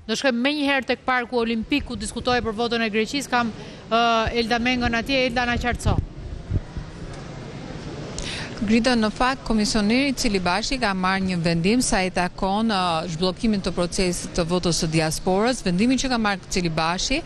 Do shkojmë menjëherë tek Parku Olimpik ku diskutohej për votën e Greqisë. Kam Elda Mengën atje, Elda na qartëso. Grida në fakt, komisioneri Celibashi ka marrë një vendim sa i takon zhbllokimit të procesit të votës së diasporës. Vendimi që ka marrë Celibashi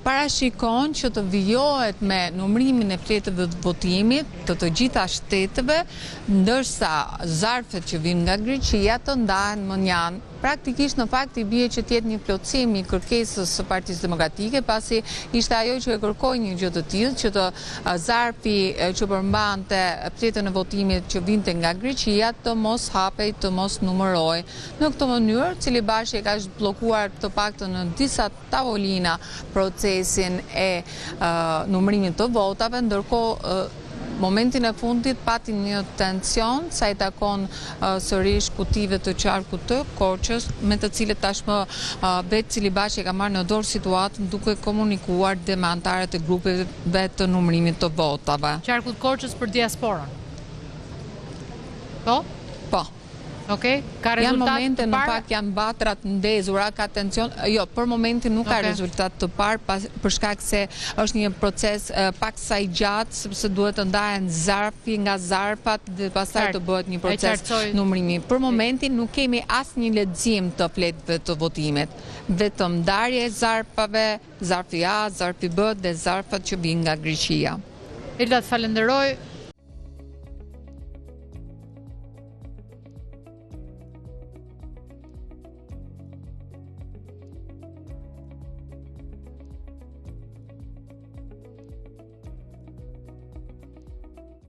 parashikon që të vijohet me numrimin e fletëve të votimit të të gjitha shteteve, ndërsa zarfet që vijnë nga Greqia të ndahen mënjanë. Praktikisht në fakt i bie që të jetë një plotësim i kërkesës së Partisë Demokratike, pasi ishte ajo që e kërkoi një gjë të tillë, që të zarfi që përmbante fletën e votimit që vinte nga Greqia të mos hapej, të mos numërohej. Në këtë mënyrë, Celibashi e ka zhbllokuar të paktën në disa tavolina procesin e numërimit të votave, ndërkohë momentin e fundit pati një tension sa i takon sërish kutive të qarkut të Korçës, me të cilët tashmë vetë Celibashi e ka marrë në dorë situatën duke komunikuar dhe me anëtarët e grupeve të numërimit të votave. Qarkut Korçës për diasporën. Po? Po. Okej, ka rezultat Janë momente, në fakt janë vatrat ndezura, ka tension, jo, për momentin nuk ka rezultat të parë, pas, për shkak se është një proces paksa i gjatë, sepse duhet të ndahen zarfi nga zarfat dhe pastaj të bëhet një proces numërimi. Për momentin nuk kemi asnjë lexim të fletëve të votimit, vetëm ndarje e zarfave, Zarfi A, zarfi B dhe zarfat që vijnë nga Greqia. Elda të falenderoj.